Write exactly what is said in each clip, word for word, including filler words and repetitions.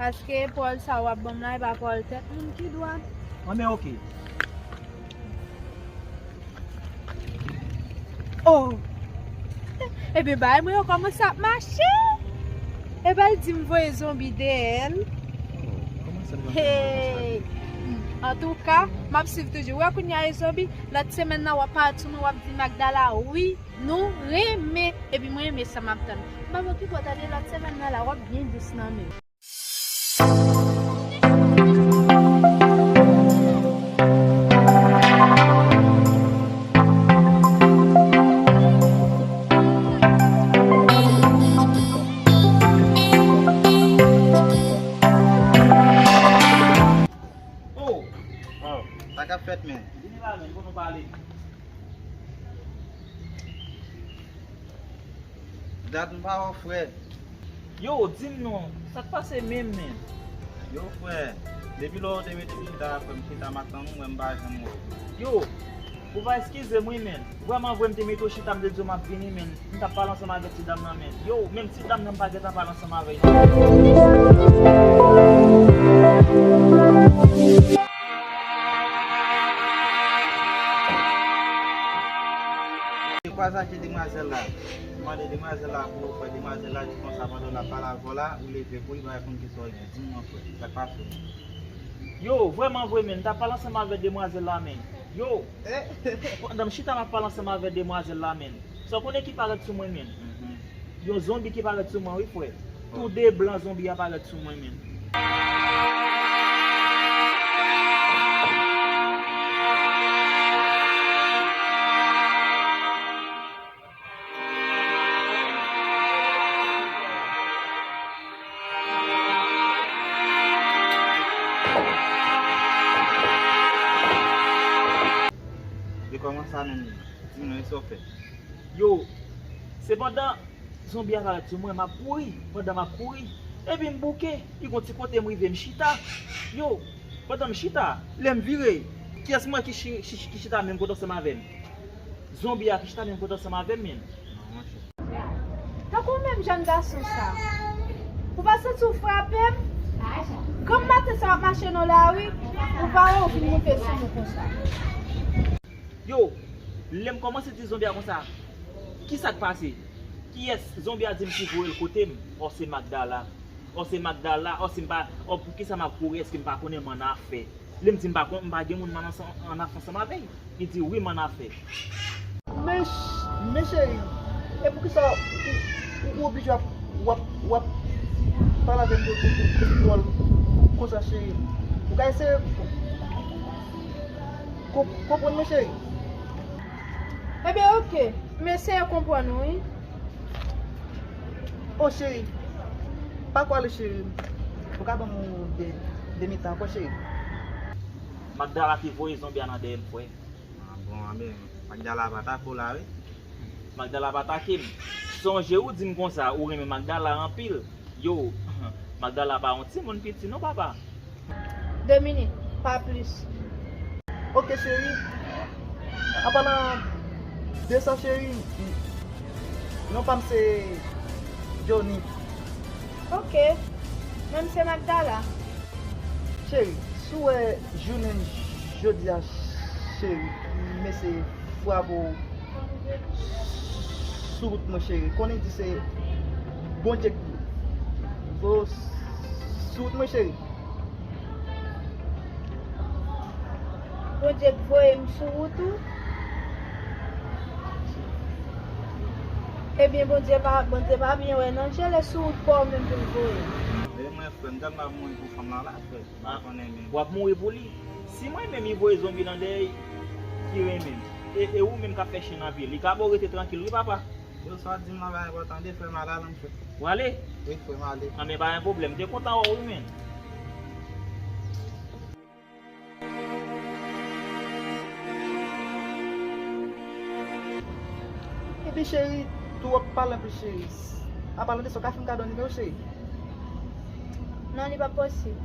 Paske pawòl sa w ap ban m la, e pa pawòl tèt moun ki dwat. Anben, oke. Oh! Ebyen, bagay mwen yo kòmanse ap mache. Ebyen, l di m voye zonbi dèyè l. Hey! Antouka, m ap swiv toujou. Wè kounye a e zonbi, lòt semèn nan w ap parèt sou mwen, w ap di Magdala, wi, nou renmen. Epi mwen renmen sa m ap tann. M pa konn ki bò, tande lòt semèn nan la, w ap byen dous nan men m. Oh! Oh, sa k ap fèt, men? Vini la, men, pou nou pale. Dat m pa wè w, frè. Yo, di m non, sa k pase menm, men? Yo, frè, depi lè w te mete m chita a, frè, m chita m ap tann ou, men m pa janm wè w. Yo, ou va eskize m, wi, men. Vrèman vre, m te mete w chita, m te di w m ap vini, men m t ap pale ansanm avèk ti dam nan, men. Yo, menm ti dam nan, m pa gentan pale ansanm avè l, non. Te kwaze ak demwazèl la. Mande demwazèl la pou ou, frè, demwazèl la di konsa, pandan l ap pale avè w la, ou leve pou li, bagay konn ki sa w di, di m non, frè, sa k pase w? Yo, vrèman vre, men, m t ap pale ansanm avèk demwazèl la, men. Yo, pandan m chita, m ap pale ansanm avèk demwazèl la, men. Sa w konnen ki parèt sou mwen, men? Yon zonbi ki parèt sou mwen, wi, frè. Tou de blan zonbi a parèt sou mwen, men. E kòman sa menm? Di m non, e sa w fè? Yo, sepandan, zonbi a parèt sou mwen, m ap kouri. Pandan m ap kouri, epi m bouke, li gon ti kote m rive, m chita. Yo, pandan m chita, lè m vire, kiyès m wè ki chi-, chi-, ki chita menm kote ansanm avè m? Zonbi a ki chita menm kote ansanm avè m, men. Tankou menm jèn gason sa, ou pa santi w frape m? Granm maten sa w ap mache nan lari, ou pa wè w vin monte sou mwen konsa. Yo, lè m kòmanse di zonbi a konsa, ki sa k pase? Kiyès zonbi a di m ki voye l kote m? Ò, se Magdala. Ò, se Magdala. Ò, si m pa, ò, poukisa m ap kouri? Èske m pa konnen m annafè? Lè m di m pa konn, m pa gen moun m ann ansanm, annafè ansanm avè l. Li di, wi, m annafè. Men, men cheri, e poukisa ou, ou, ou oblije w ap, w ap, w ap pale avè m de, de, de, de pawòl konsa, cheri? Ou ka eseye Konp-, konprann mwen, cheri. Ebyen, oke. M eseye konprann ou, wi. O, cheri. Pa kwale, cheri. Ou ka ban m de, de mitan ankò, cheri? Magdala te voye zonbi a nan dèyè m, frè. Ah, bon, anben, Magdala pa atake w la, wi. Magdala pa atake m. Sonje ou di m konsa, ou renmen Magdala anpil. Yo, Magdala pa yon timoun piti non, papa. De minit, pa plis. Oke, cheri. An palan de sa, cheri, non pa m se Johnny. Oke. Men m se Magdala. Cheri, si w wè jounen jodi a, cheri, mesye frape w sou wout mwen, cheri, konnen di se Bondye k voye w sou wout mwen, cheri. Bondye k voye m sou wout ou? Ebyen, Bondye pa, Bondye pa byen wè nan je l, e sou wout pa w menm pou l voye. E mwen, frè m, gad m ap mouri pou fanm lan la, frè. M pa konnen menm. W ap mouri pou li. Si mwen menm, li voye zonbi nan dèyè, ki renmen m. E, e ou menm k ap fè chen nan pye, li ka ba w rete trankil, wi, papa. Yo, sa w di m nan pa enpòtan, de frè m, al, al, m frè. W ale? Wi, frè m, ale. Anben, pa gen pwoblèm. M te kontan wè w, wi, men. Epi cheri, tou w ap pale anpil cheri. An palan de sa, w ka fè m kado nimewo cheri? Non, li p ap posib.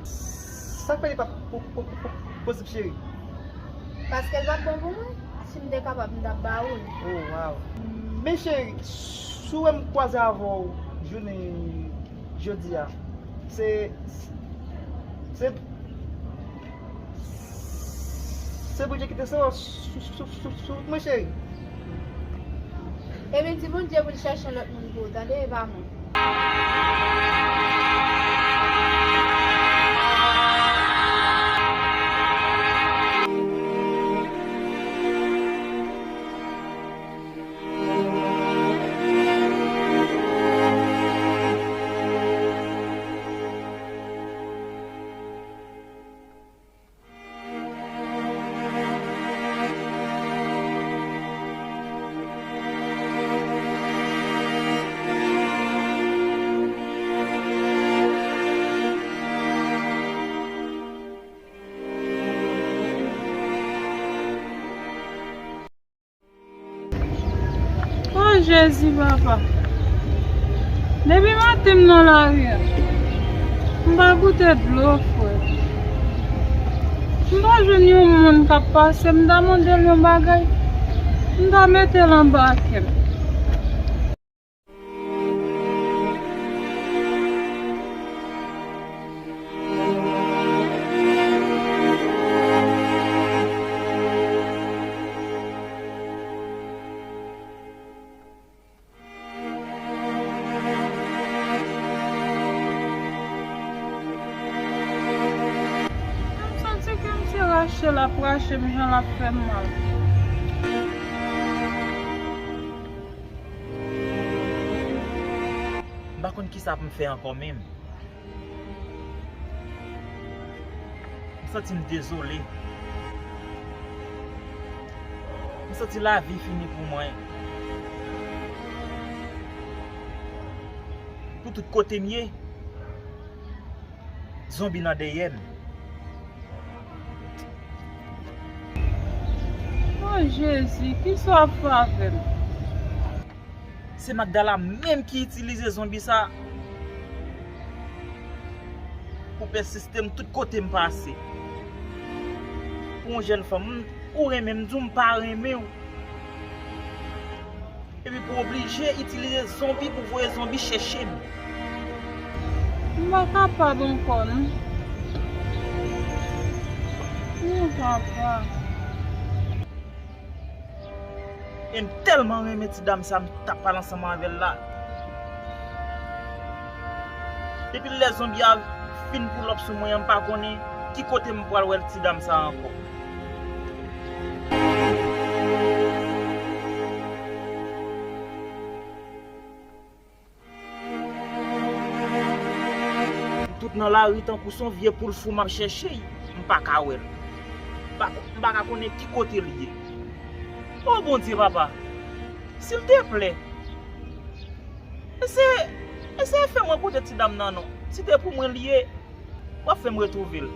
Sa k fè li p ap po-, po-, po-, posib cheri? Paske l p ap bon pou mwen. Si m te kapab, m t ap ba ou l. Oh, wow. Men cheri, si w wè m kwaze avè w jounen jodi a, Se, se, se Bondye ki te sou, sou, sou, sou, sou wout mwen, cheri. Ebyen, di Bondye pou l chèche yon lòt moun pou ou, tande, e pa mwen. O Jezi, papa. Depi maten m nan lari a, m pa goute dlo, frè. M pa jwenn yon moun k ap pase, m ta mande l yon bagay, m ta mete l anba kè m. M santi ke m se rache l ap rache m, jan l ap fè m mal. M pa konn kisa pou m fè ankò menm. M santi m dezole. M santi lavi fini pou mwen. Pou tout kote m ye, zonbi nan dèyè m. O Jezi, kisa w ap fè avè m? Se Magdala menm ki itilize zonbi sa pou pèsiste m tout kote m pase. Pou yon jèn fanm, m, ou renmen m, m di w m pa renmen w. Epi pou oblije itilize zonbi pou voye zonbi chèche m. M pa kapab ankò, non. Non, papa. E m tèlman renmen ti dam sa, m t ap pale ansanm avè l la. Depi lè zonbi a fin pull up sou mwen an, m pa konnen ki kote m pral wè ti dam sa ankò. M tout nan lari tankou se yon vye poul fou m ap chèche, m pa ka wè l. M pa, m pa ka konnen ki kote l ye. O Bondye, papa, silteplè, eseye, eseye fè m rankontre ti dam nan non. Si te pou mwen li ye, w ap fè m retwouve l.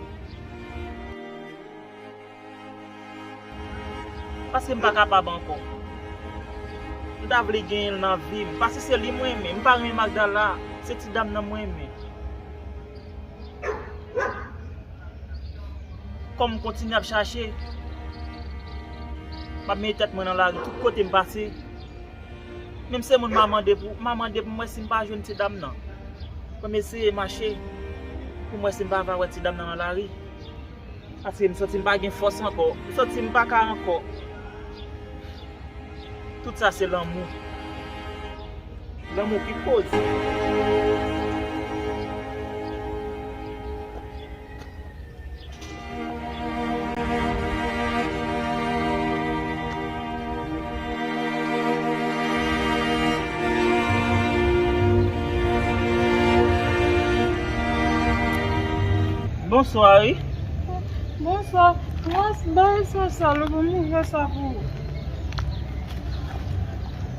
Paske m pa kapab ankò. M ta vle genyen l nan vi m. Paske se li m renmen. M pa renmen Magdala. Se ti dam nan m renmen. Kòm m kontinye ap chache, m ap mete tèt mwen nan lari tout kote m pase. Menm se moun m a mande pou, m a mande pou m wè si m pa jwenn ti dam nan. Pou m eseye mache, pou m wè si m pa va wè ti dam nan nan lari. Paske m santi m pa gen fòs ankò. M santi m pa ka ankò. Tout sa se lanmou. Lanmou ki koze. Bonswa, wi. Bonswa. Ras, bay sa, sa, lè pou m ouvè sa pou ou.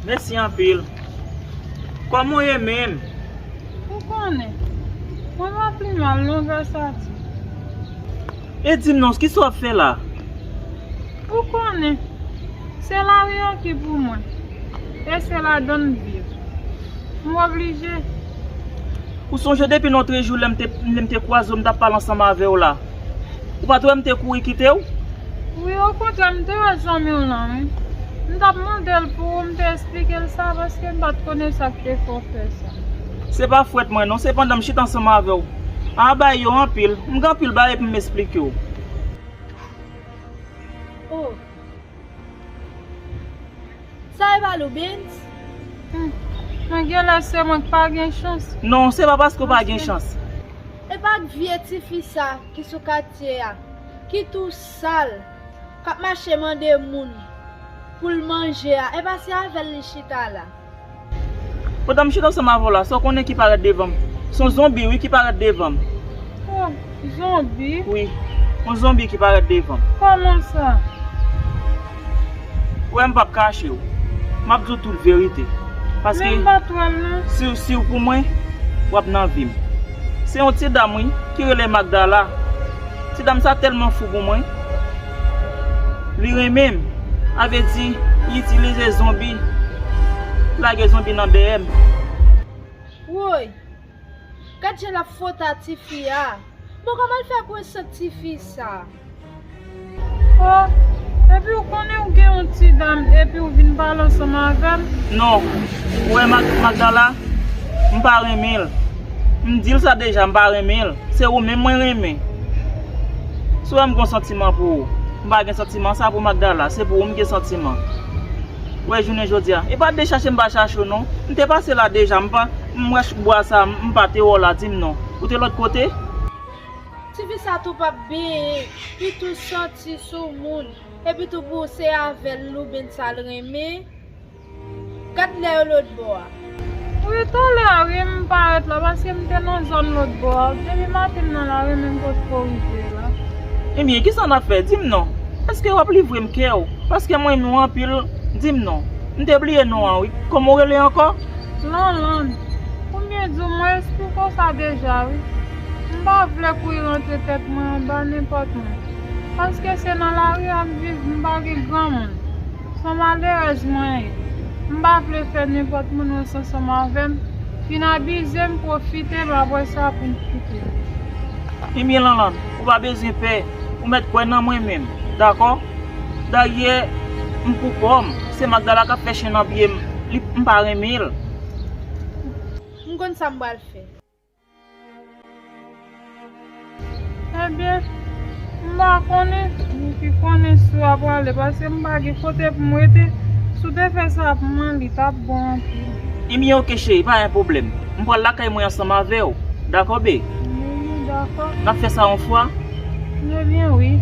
Mèsi anpil. Kòman w ye menm? Ou konnen, mwen pa pi mal non, grasa Dye. E di m non, kisa w ap fè la? Ou konnen, se lari an ki pou mwen, e se ladan m viv. M oblije. Ou sonje depi lòtrejou lè m te, lè m te kwaze w, m t ap pale ansanm avè w la? Ou pa t wè m te kouri kite w? Wi, okontrè, m te wè zanmi w lan, wi. M t ap mande l pou ou, m te esplike l sa, paske m pa t konnen sa k te fè w fè sa. Se pa fwèt mwen non, se pandan m chita ansanm avè w, A, bay yo anpil. M gen anpil bagay pou m esplike w. Oh. Sa e pa Loubens? Hmm. Mwen genlè se mwen k pa gen chans. Non, se pa paske w pa gen chans. E pa vye tifi sa ki sou katye a, ki tou sal, k ap mache mande moun pou l manje a, e pa se avè l li chita la? Pandan m chita ansanm avè w la, sa w konnen ki parèt devan m? Se yon zonbi, wi, ki parèt devan m. Oh, zonbi? Wi, yon zonbi ki parèt devan m. Kòman sa? Ou wè, m p ap kache w. M ap di w tout verite. Paske si w, si w pou mwen, w ap nan vi m. Se yon ti dam, wi, ki rele Magdala. Ti dam sa tèlman fou pou mwen. Li renmen m. A vle di, li itilize zonbi. Lage zonbi nan dèyè m. Woy! Gad jan l ap fwota tifi a. Bon, kòman l fè konn sant tifi sa? Oh, epi w konnen w gen yon ti dam, epi w vin pale ansanm avè l? Non. Ou wè Mag-, Magdala, m pa renmen l. M di l sa deja, m pa renmen l. Se ou menm mwen renmen. Si w wè m gen santiman pou ou, m pa gen santiman sa pou Magdala, se pou ou m gen santiman. Ou wè jounen jodi a, e pa de chache m pa chache w non. M te pase la deja, m pa, m wè bwa sa, m pa te wè w la, di m non. Ou te lòt kote? Tifi sa tou p ap benyen, li tou santi sou moun, epi tou pou se avè l Loubens sa l renmen. Gad lè yo lòt bò a. Wi, talè a wi, m parèt la, paske m te nan zòn lòt bò a. Depi maten m nan lari, men m potko rive la. Ebyen, kisa n ap fè? Di m non. Èske w ap livre m kè w? Paske mwen renmen w anpil, di m non. M te bliye non an wi. Kòman w rele ankò? Lanlann. Konbyen di w mwen esplike w sa deja wi. M pa vle kouri rantre tèt mwen anba nenpòt moun. Paske se nan lari a m viv, m pa gen granmoun. Se yon malerèz mwen ye. M pa vle fè nenpòt moun ranse ansanm avè m, vin abize m, pwofite m, apre sa pou m kite. Ebyen Lanlann, ou pa bezwen pè, ou mèt kwè nan mwen menm, dakò? Dayè, m pou kò m, se Magdala k ap fè chen nan pye m, li, m pa renmen l. M konn sa m pral fè. Ebyen, m pa konnen, ou ki konnen si w ap prale, paske m pa gen kote pou m rete. Si w te fè sa pou mwen, li t ap bon anpil. Ebyen, oke, cheri, pa gen pwoblèm. M pral lakay mwen ansanm avè w. Dakò, be? Wi, wi, dakò. N ap fè sa yon fwa? Ebyen, wi.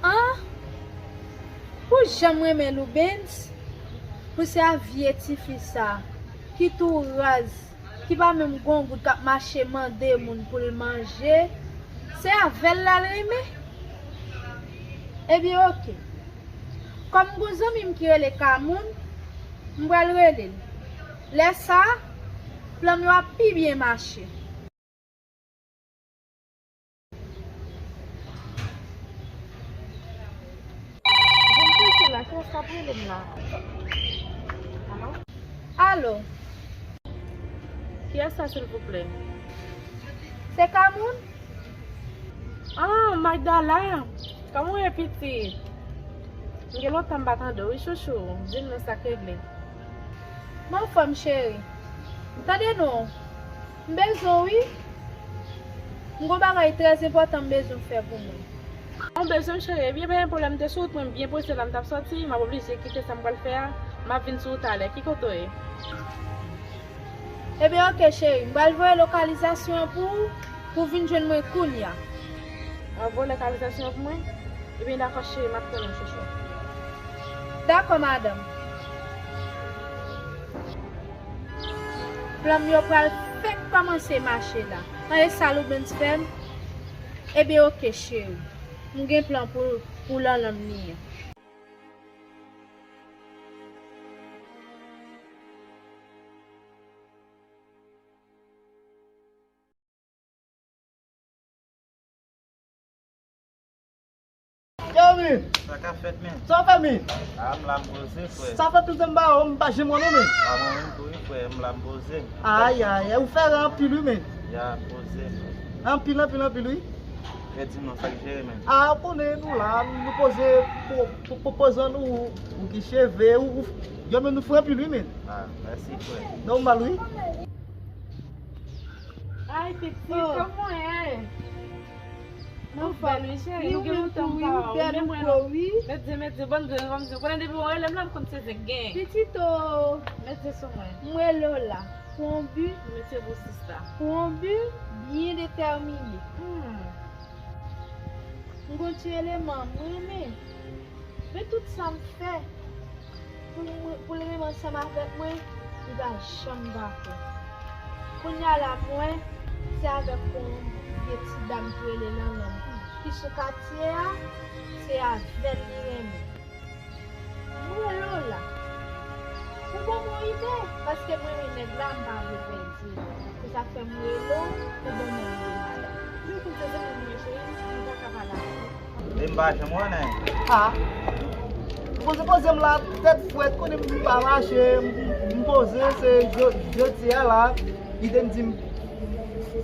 An? Pou jan m renmen Loubens, pou se a vye tifi sa, ki tou raz, ki pa menm gon gout, k ap mache mande moun pou l manje, se avè l la l renmen? Ebyen, oke. Kòm m gon zanmi m ki rele Kamoun, m pral rele l. Lè sa a, plan m yo ap pi byen mache. Jan m prese la, kiyès k ap rele m la? Alo? Alo? Kiyès sa, silvouplè? Se Kamoun? Ah, Magdala! Kòman w ye, pitit? M gen lontan m pa tande w, wi, chouchou. Di m non sa k regle. M anfòm, cheri. Tande non, m bezwen w, wi. M gon bagay trè enpòtan m bezwen w fè pou mwen. Ou bezwen m, cheri? Ebyen, pa gen pwoblèm, m te sou wout mwen, m byen prese la, m t ap sòti, m ap oblije kite sa m pral fè a, m ap vin sou ou talè. Ki kote w ye? Ebyen, oke, cheri, m pral voye lokalizasyon an pou ou, pou w vin jwenn mwen kounye a. W ap voye lokalizasyon an pou mwen? Ebyen, dakò, cheri, m ap tann ou, chouchou. Dakò, madanm. Plan m yo pral fèk kòmanse mache la. An, e sa Loubens fè m? Ebyen, oke, cheri. M gen plan pou, pou Lanlann li an. Yo, men. Sa k ap fèt, men? Sa w fè, men? A, m la, m poze, frè. Sa fè tout tan m ba w, m pa janm wè w, non, men. A, mwen menm tou, wi, frè, m la, m poze. Ay, ay, ay, ou fè rè anpil, wi, men. Ya, poze, frè. Anpil, anpil, anpil, wi. Frè, di m non, sa k jere, men? A, ou konnen nou la, nou poze, po-, po-, po-, poze nou, ou ki cheve, ou, ou, yo, men nou fè anpil, wi, men. A, mèsi, frè. Nòmal, wi. Ay, pitit, kòman w ye? Mwen fò. Ou bèl, wi, cheri. Nou gen lontan m pa wè w. Ou bèl, ou gwo, wi. Mèt di, mèt di, bann grenn, bann grenn. Konnen depi w rele m la, m konn se zèk gen. Pitit o. Mèt di sou mwen. M rele w la. Pou yon bi. Mèt di pou sista. Pou yon bi byen detèmine. Hmm. M gon ti eleman m renmen. Men tout sa m fè pou m, pou l renmen ansanm avèk mwen, li pa janm dakò. Kounye a la, mwen, se avèk yon vye ti dam ki rele Lanlanm, ki sou katye a, se avè l li renmen. M rele w la. Ou ban m yon ide, paske mwen renmen nèg la, m pa vle pèdi l. Se sa k fè m rele w, ou ban mwen ide, madanm. Mwen konn se zanmi m ye, cheri, m pa ka pale avè w. E m pa janm wè w, non. A. Poze, poze m la, tèt frèt, konnen m pa mache, m, m poze, se jodi a la, li te m di m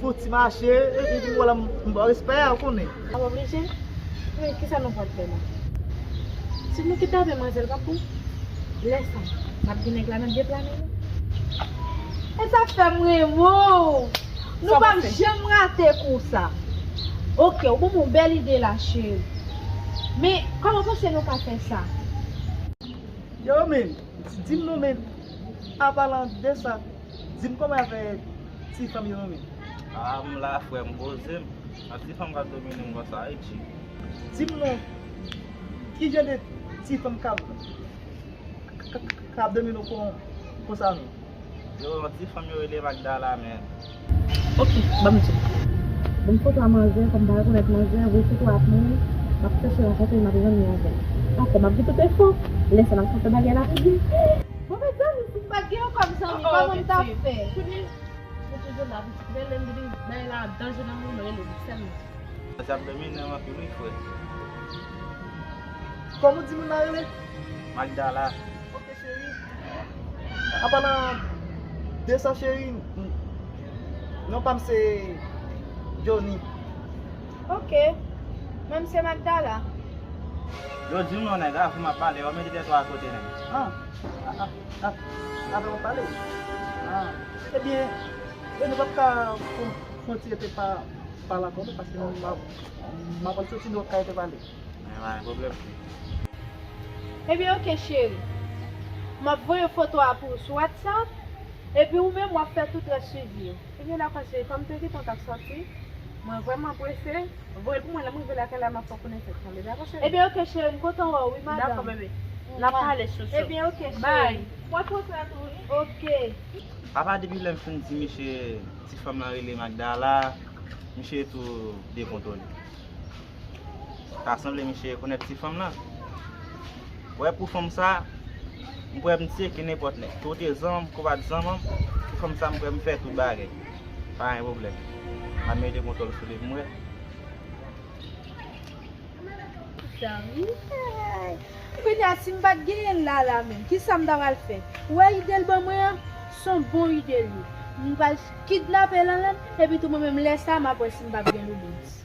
fouti mache, epi m wè la, m ba w respè a, ou konnen. A, pa oblije. Men, kisa nou pral fè la? Si nou kidnape manzèl, p ap bon. Lè sa, m ap gen nèg la nan de plane yo. E sa fè m renmen w. Nou p ap janm rate kou sa. Oke, ou ban m yon bèl ide la, cheri. Men, kòman w panse nou ka fè sa? Yo, men, di m non, men, apalan de sa, di m kòman y ap fè ti fanm yo, non, men. A, m la, frè m, poze m. Nan ti fanm k ap domine m konsa, Ayiti. Di m non, ki jan de ti fanm k ap, k, k, k ap domine w kon, konsa, non? Yo, yon ti fanm yo rele Magdala, men. Oke, ban m di w. Ban m foto a manzè, kòm m pa rekonèt manzè, voye foto a pou mwen, m ap chèche rankontre l, m ap zanmi avè l. Dakò, m ap gen tout enfo. Lè sa, n ap fè bagay la pi byen. Bon, mezanmi, si m pa t gen w kòm zanmi, kòman m t ap fè? Mwen toujou la, pitit. Rele m, depi bagay la ap danje nan men w, rele m sèlman. Sa ap domine m anpil, wi, frè. Kòman w di moun nan rele? Magdala. Oke, cheri. Apalan de sa, cheri, non pa m se Johnny. Oke. Mwen, m se Magdala. Yo, di m non, nèg, avan m ap pale, yo mete tèt ou akote, nèg. A, a, a, a, avan m ap pale. A, ebyen, e nou p ap ka kon-, kontinye te pa, pale ankò, non, paske m, m ap, m ap al soti, nou p ap ka rete pale. Men pa gen pwoblèm. Ebyen, oke, cheri. M ap voye foto a pou ou sou WhatsApp, epi ou menm w ap fè tout rès swivi yo. Ebyen, dakò, cheri, kòm te gentan t ap soti, mwen vrèman prese, voye l pou mwen, lè m rive lakay la, m ap fè w konnen sa k tonbe, dakò, cheri? Ebyen, oke, cheri, m kontan wè w, wi, madanm. Dakò, bebe. N ap pale, chouchou. Ebyen, oke, cheri. Bye. Mwen kontan tou, wi. Oke. Apa depi lè m fin di misye ti fanm lan rele Magdala, misye tou dekontwole. Ta sanble misye rekonèt ti fanm lan. Wè pou fanm sa, m prè m tcheke nenpòt nèg. Ke w te zanmi m, ke w pa t zanmi m, pou fanm sa m prè m fè tout bagay. Pa gen pwoblèm. M ap mete kontwòl sou li pou m wè. Zanmi. Kounye a, si m pa t genyen l la, la menm, kisa m ta pral fè? Ou wè ide l ban mwen an? Se yon bon ide l ye. M pral kidnape Lanlanm, epi tou mwen menm lè sa, m ap wè si m p ap gen loubouns.